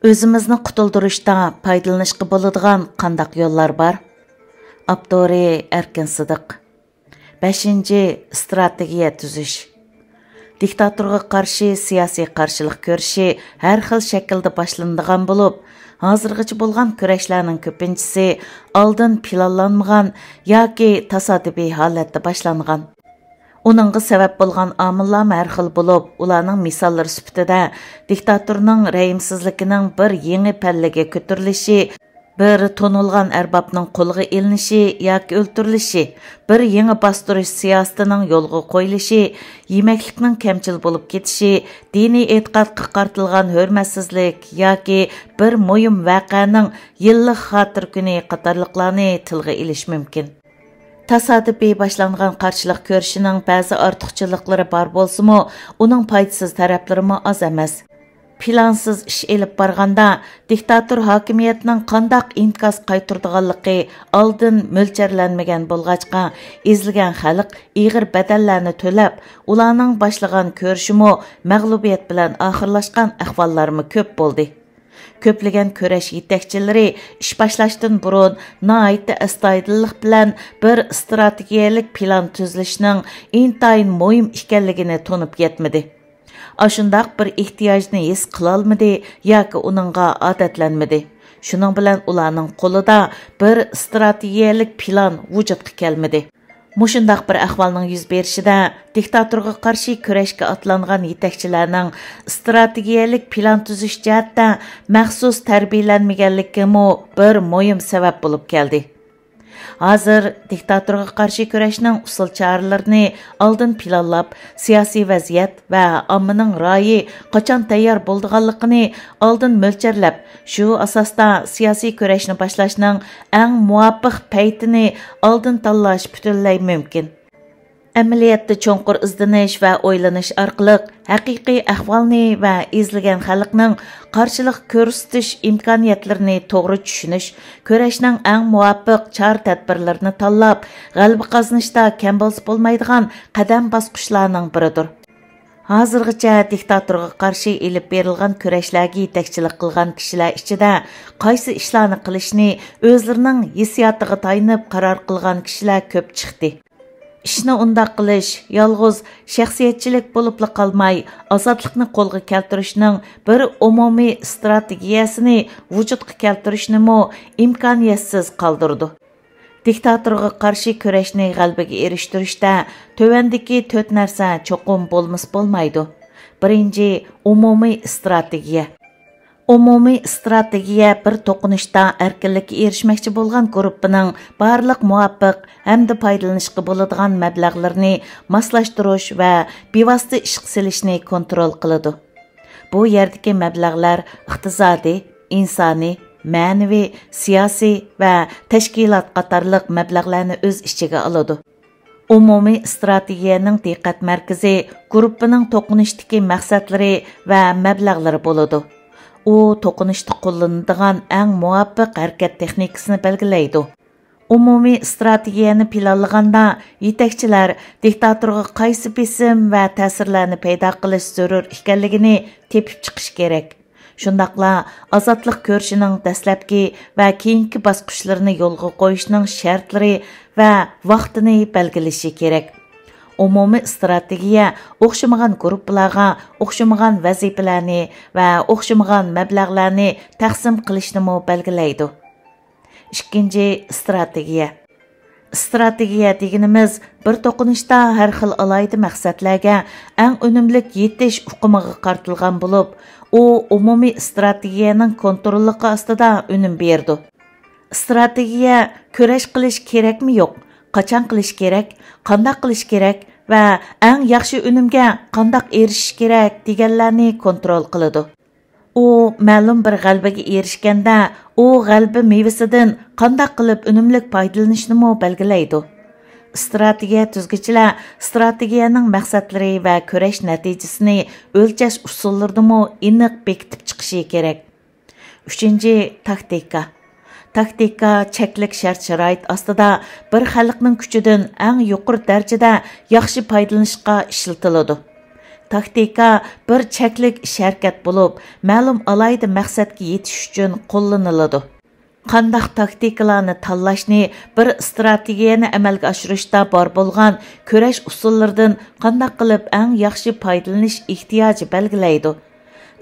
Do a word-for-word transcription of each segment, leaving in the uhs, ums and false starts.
ئۆزىمىزنى قۇتۇلدۇرۇشتا پايدىلىنىشقا بولىدىغان قانداق يوللار بار؟ ئاپتورى: ئەركىن سىدىق. بەشىنچى، ئىستراتېگىيە تۈزۈش. دىكتاتورغا قارشى سىياسىي قارشىلىق كۈرىشى ھەر خىل شەكىلدە باشلىنىدىغان بولۇپ، ھازىرغىچە بولغان كۈرەشلەرنىڭ كۆپىنچىسى ئالدىن پىلانلانمىغان ياكى تاسادىپىي ھالەتتە باشلانغان. ئۇنىڭغا سەۋەب بولغان ئامىللارمۇ ھەر خىل بولۇپ، ئۇلارنىڭ مىساللىرى سۈپىتىدە دىكتاتورنىڭ رەھىمسىزلىكىنىڭ بىر يېڭى پەللىگە كۆتۈرۈلۈشى، بىر تونۇلغان ئەربابنىڭ قولغا ئېلىنىشى ياكى ئۆلتۈرۈلۈشى، بىر يېڭى باستۇرۇش سىياسىتىنىڭ يولغا قويۇلۇشى، يېمەكلىكنىڭ كەمچىل بولۇپ كېتىشى، دىنىي ئېتىقادقا قارىتىلغان ھۆرمەتسىزلىك ياكى بىر مۇھىم ۋەقەنىڭ يىللىق خاتىرە كۈنى قاتارلىقلارنى تىلغا ئېلىش مۇمكىن. تاسادىپىي باشلانغان قارشىلىق كۈرىشىنىڭ بەزى ئارتۇقچىلىقلىرى بار بولسىمۇ، ئۇنىڭ پايدىسىز تەرەپلىرىمۇ ئاز ئەمەس. پىلانسىز ئىش ئېلىپ بارغاندا، دىكتاتور ھاكىمىيەتنىڭ قانداق ئىنكاس قايتۇرىدىغانلىقى ئالدىن مۆلچەرلەنمىگەن بولغاچقا، ئېزىلگەن خەلق ئېغىر بەدەللەرنى تۆلەپ، ئۇلارنىڭ باشلىغان كۈرىشىمۇ مەغلۇبىيەت بىلەن ئاخىرلاشقان ئەھۋاللارمۇ كۆپ بولدى. كۆپلىگەن كۈرەش يېتەكچىلىرى ئىش باشلاشتىن بۇرۇن ناھايىتى ئەستايىدىللىق بىلەن بىر ئىستراتېگىيەلىك پىلان تۈزۈلۈشنىڭ ئىنتايىن مۇھىم ئىكەنلىكىنى تونۇپ يەتمىدى. ئاشۇنداق بىر ئېھتىياجنى ھېس قىلالمىدى ياكى ئۇنىڭغا ئادەتلەنمىدى. شۇنىڭ بىلەن ئۇلارنىڭ قولىدا بىر ئىستراتېگىيەلىك پىلان ۋۇجۇدقا كەلمىدى. مۇشۇنداق بىر ئەھۋالنىڭ يۈز بېرىشىدە، دىكتاتورغا قارشى كۈرەشكە ئاتلانغان يېتەكچىلەرنىڭ ئىستراتېگىيەلىك پىلان تۈزۈش جەھەتتە مەخسۇس تەربىيەلەنمىگەنلىكىمۇ بىر مۇھىم سەۋەب بولۇپ كەلدى. ھازىر دىكتاتورغا قارشى كۈرەشنىڭ ئۇسۇل چارىلىرىنى ئالدىن پىلانلاپ، سىياسىي ۋەزىيەت ۋە ئاممىنىڭ رايى قاچان تەييار بولىدىغانلىقىنى ئالدىن مۆلچەرلەپ، شۇ ئاساستا سىياسىي كۈرەشنى باشلاشنىڭ ئەڭ مۇۋاپىق پەيتىنى ئالدىن تاللاش پۈتۈنلەي مۇمكىن. ئەمەلىيەتتە چوڭقۇر ئىزدىنىش ۋە ئويلىنىش ئارقىلىق ھەقىقىي ئەھۋالنى ۋە ئېزىلگەن خەلقنىڭ قارشىلىق كۆرسىتىش ئىمكانىيەتلىرىنى توغرا چۈشىنىش، كۈرەشنىڭ ئەڭ مۇۋاپىق چارە-تەدبىرلىرىنى تاللاپ، غەلىبە قازىنىشتا كەم بولسا بولمايدىغان قەدەم باسقۇچلارنىڭ بىرىدۇر. ھازىرغىچە دىكتاتورغا قارشى ئېلىپ بېرىلغان كۈرەشلەرگە يېتەكچىلىك قىلغان كىشىلەر ئىچىدە قايسى ئىشلارنى قىلىشنى ئۆزلىرىنىڭ ھېسسىياتىغا تايىنىپ قارار قىلغان كىشىلەر كۆپ چىقتى. ئىشنى ئۇنداق قىلىش يالغۇز شەخسىيەتچىلىك بولۇپلا قالماي، ئازادلىقنى قولغا كەلتۈرۈشنىڭ بىر ئومۇمىي ئىستراتېگىيەسىنى ۋۇجۇدقا كەلتۈرۈشنىمۇ ئىمكانىيەتسىز قالدۇرىدۇ. دىكتاتورغا قارشى كۈرەشنى غەلىبىگە ئېرىشتۈرۈشتە تۆۋەندىكى تۆت نەرسە چوقۇم بولمىسا بولمايدۇ. بىرىنچى، ئومۇمىي ئىستراتېگىيە. ئومۇمىي ئىستراتېگىيە بىر توقۇنۇشتا ئەركىنلىككە ئېرىشمەكچى بولغان گۇرۇپپىنىڭ بارلىق مۇۋاپىق ھەمدە پايدىلىنىشقا بولىدىغان مەبلەغلىرىنى ماسلاشتۇرۇش ۋە بىۋاسىتە ئىشقا سېلىشنى كونترول قىلىدۇ. بۇ يەردىكى مەبلەغلەر ئىقتىسادىي، ئىنسانىي، مەنىۋى، سىياسىي ۋە تەشكىلات قاتارلىق مەبلەغلەرنى ئۆز ئىچىگە ئالىدۇ. ئومۇمىي ئىستراتېگىيەنىڭ دىققەت مەركىزى گۇرۇپپىنىڭ توقۇنۇشتىكى مەقسەتلىرى ۋە مەبلەغلىرى بولىدۇ. ئۇ توقۇنۇشتا قوللىنىدىغان ئەڭ مۇۋاپىق ھەرىكەت تېخنىكىسىنى بەلگىلەيدۇ. ئومۇمىي ئىستراتېگىيەنى پىلانلىغاندا، يېتەكچىلەر دىكتاتورغا قايسى بېسىم ۋە تەسىرلەرنى پەيدا قىلىش زۆرۈر ئىكەنلىكىنى تېپىپ چىقىشى كېرەك. شۇنداقلا ئازادلىق كۈرىشىنىڭ دەسلەپكى ۋە كېيىنكى باسقۇچلىرىنى يولغا قويۇشنىڭ شەرتلىرى ۋە ۋاقتىنى بەلگىلىشى كېرەك. ئومۇمىي ئىستراتېگىيە ئوخشىمىغان گۇرۇپپىلارغا ئوخشىمىغان ۋەزىپىلەرنى ۋە ئوخشىمىغان مەبلەغلەرنى تەقسىم قىلىشنىمۇ بەلگىلەيدۇ. ئىككىنچى، ئىستراتېگىيە. ئىستراتېگىيە دېگىنىمىز بىر توقۇنۇشتا ھەر خىل ئالاھىدە مەقسەتلەرگە ئەڭ ئۈنۈملۈك يېتىش ئۇقۇمىغا قارىتىلغان بولۇپ، ئۇ ئومۇمىي ئىستراتېگىيەنىڭ كونتروللۇقى ئاستىدا ئۈنۈم بېرىدۇ. ئىستراتېگىيە كۈرەش قىلىش كېرەكمۇ يوق، قاچان قىلىش كېرەك، قانداق قىلىش كېرەك ۋە ئەڭ ياخشى ئۈنۈمگە قانداق ئېرىشىش كېرەك دېگەنلەرنى كونترول قىلىدۇ. ئۇ مەلۇم بىر غەلىبىگە ئېرىشكەندە، ئۇ غەلىبە مېۋىسىدىن قانداق قىلىپ ئۈنۈملۈك پايدىلىنىشنىمۇ بەلگىلەيدۇ. ئىستراتېگىيە تۈزگۈچىلەر ئىستراتېگىيەنىڭ مەقسەتلىرى ۋە كۈرەش نەتىجىسىنى ئۆلچەش ئۇسۇللىرىنىمۇ ئېنىق بېكىتىپ چىقىشى كېرەك. ئۈچىنچى، تاكتىكا. تاكتىكا چەكلىك شەرت-شارائىت ئاستىدا بىر خەلقنىڭ كۈچىدىن ئەڭ يۇقىرى دەرىجىدە ياخشى پايدىلىنىشقا ئىشلىتىلىدۇ. تاكتىكا بىر چەكلىك ئىش-ھەرىكەت بولۇپ، مەلۇم ئالاھىدە مەقسەتكە يېتىش ئۈچۈن قوللىنىلىدۇ. قانداق تاكتىكىلارنى تاللاشنى بىر ئىستراتېگىيەنى ئەمەلگە ئاشۇرۇشتا بار بولغان كۈرەش ئۇسۇللىرىدىن قانداق قىلىپ ئەڭ ياخشى پايدىلىنىش ئېھتىياجى بەلگىلەيدۇ.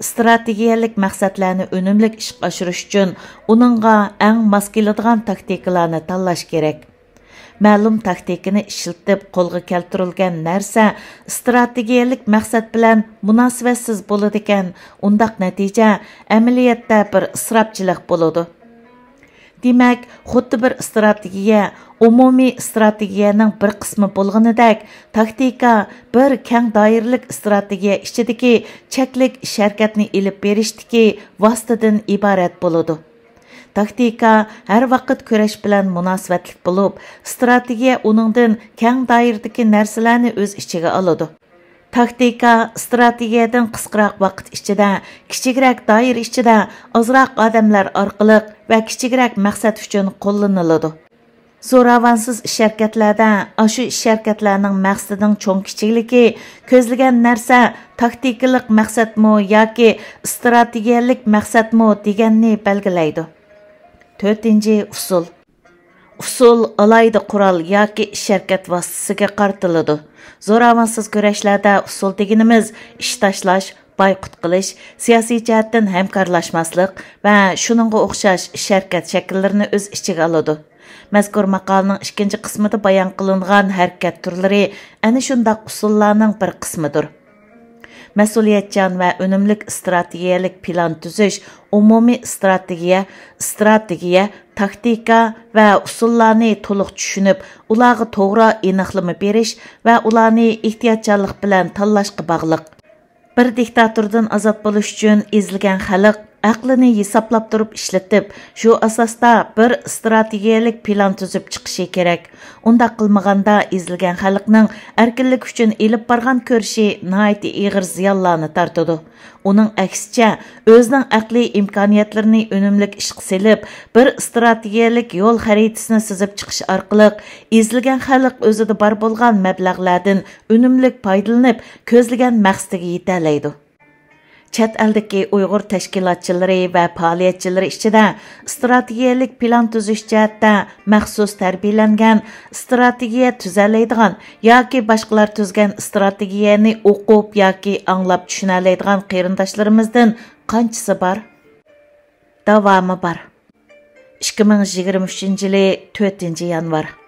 ئىستراتېگىيەلىك مەقسەتلەرنى ئۈنۈملۈك ئىشقا ئاشۇرۇش ئۈچۈن ئۇنىڭغا ئەڭ ماس كېلىدىغان تاكتىكىلارنى تاللاش كېرەك. مەلۇم تاكتىكىنى ئىشلىتىپ قولغا كەلتۈرۈلگەن نەرسە ئىستراتېگىيەلىك مەقسەت بىلەن مۇناسىۋەتسىز بولىدىكەن، ئۇنداق نەتىجە ئەمەلىيەتتە بىر ئىسراپچىلىق بولىدۇ. دېمەك، خۇددى بىر ئىستراتېگىيە ئومۇمىي ئىستراتېگىيەنىڭ بىر قىسمى بولغىنىدەك، تاكتىكا بىر كەڭ دائىرىلىك ئىستراتېگىيە ئىچىدىكى چەكلىك ئىش-ھەرىكەتنى ئېلىپ بېرىشتىكى ۋاسىتىدىن ئىبارەت بولىدۇ. تاكتىكا ھەر ۋاقىت كۈرەش بىلەن مۇناسىۋەتلىك بولۇپ، ئىستراتېگىيە ئۇنىڭدىن كەڭ دائىرىدىكى نەرسىلەرنى ئۆز ئىچىگە ئالىدۇ. تاكتىكا ئىستراتېگىيەدىن قىسقىراق ۋاقىت ئىچىدە، كىچىكرەك دائىرە ئىچىدە، ئازراق ئادەملەر ئارقىلىق ۋە كىچىكرەك مەقسەت ئۈچۈن قوللىنىلىدۇ. زوراۋانسىز ئىش-ھەرىكەتلەردە ئاشۇ ئىش-ھەرىكەتلەرنىڭ مەقسىتىنىڭ چوڭ-كىچىكلىكى، كۆزلىگەن نەرسە تاكتىكىلىق مەقسەتمۇ ياكى ئىستراتېگىيەلىك مەقسەتمۇ دېگەننى بەلگىلەيدۇ. تۆتىنچى، ئۇسۇل. ئۇسۇل ئالاھىدە قورال ياكى ئىش-ھەرىكەت ۋاسىتىسىگە قارىتىلىدۇ. زوراۋانسىز كۈرەشلەردە ئۇسۇل دېگىنىمىز ئىش تاشلاش، بايقۇت قىلىش، سىياسىي جەھەتتىن ھەمكارلاشماسلىق ۋە شۇنىڭغا ئوخشاش ئىش-ھەرىكەت شەكىللىرىنى ئۆز ئىچىگە ئالىدۇ. مەزكۇر ماقالىنىڭ ئىككىنچى قىسمىدا بايان قىلىنغان ھەرىكەت تۈرلىرى ئەنە شۇنداق ئۇسۇللارنىڭ بىر قىسمىدۇر. مەسئۇلىيەتچان ۋە ئۈنۈملۈك ئىستراتېگىيەلىك پىلان تۈزۈش، ئومۇمىي ئىستراتېگىيە، ئىستراتېگىيە، تاكتىكا ۋە ئۇسۇللارنى تولۇق چۈشىنىپ، ئۇلارغا توغرا ئېنىقلىما بېرىش ۋە ئۇلارنى ئېھتىياتچانلىق بىلەن تاللاشقا باغلىق. بىر دىكتاتوردىن ئازاد بولۇش ئۈچۈن ئېزىلگەن خەلق ئەقلىنى ھېسابلاپ تۇرۇپ ئىشلىتىپ، شۇ ئاساستا بىر ئىستراتېگىيەلىك پىلان تۈزۈپ چىقىشى كېرەك. ئۇنداق قىلمىغاندا، ئېزىلگەن خەلقنىڭ ئەركىنلىك ئۈچۈن ئېلىپ بارغان كۈرىشى ناھايىتى ئېغىر زىيانلارنى تارتىدۇ. ئۇنىڭ ئەكسىچە، ئۆزىنىڭ ئەقلىي ئىمكانىيەتلىرىنى ئۈنۈملۈك ئىشقا سېلىپ، بىر ئىستراتېگىيەلىك يول خەرىتىسىنى سىزىپ چىقىش ئارقىلىق، ئېزىلگەن خەلق ئۆزىدە بار بولغان مەبلەغلەردىن ئۈنۈملۈك پايدىلىنىپ، كۆزلىگەن مەقسىتىگە يېتەلەيدۇ. چەت ئەلدىكى ئۇيغۇر تەشكىلاتچىلىرى ۋە پائالىيەتچىلىرى ئىچىدە ئىستراتېگىيەلىك پىلان تۈزۈش جەھەتتە مەخسۇس تەربىيەلەنگەن، ئىستراتېگىيە تۈزەلەيدىغان ياكى باشقىلار تۈزگەن ئىستراتېگىيەنى ئوقۇپ ياكى ئاڭلاپ چۈشىنەلەيدىغان قېرىنداشلىرىمىزدىن قانچىسى بار؟ داۋامى بار. ئىككى مىڭ يىگىرمە ئۈچىنچى يىلى تۆتىنچى يانۋار.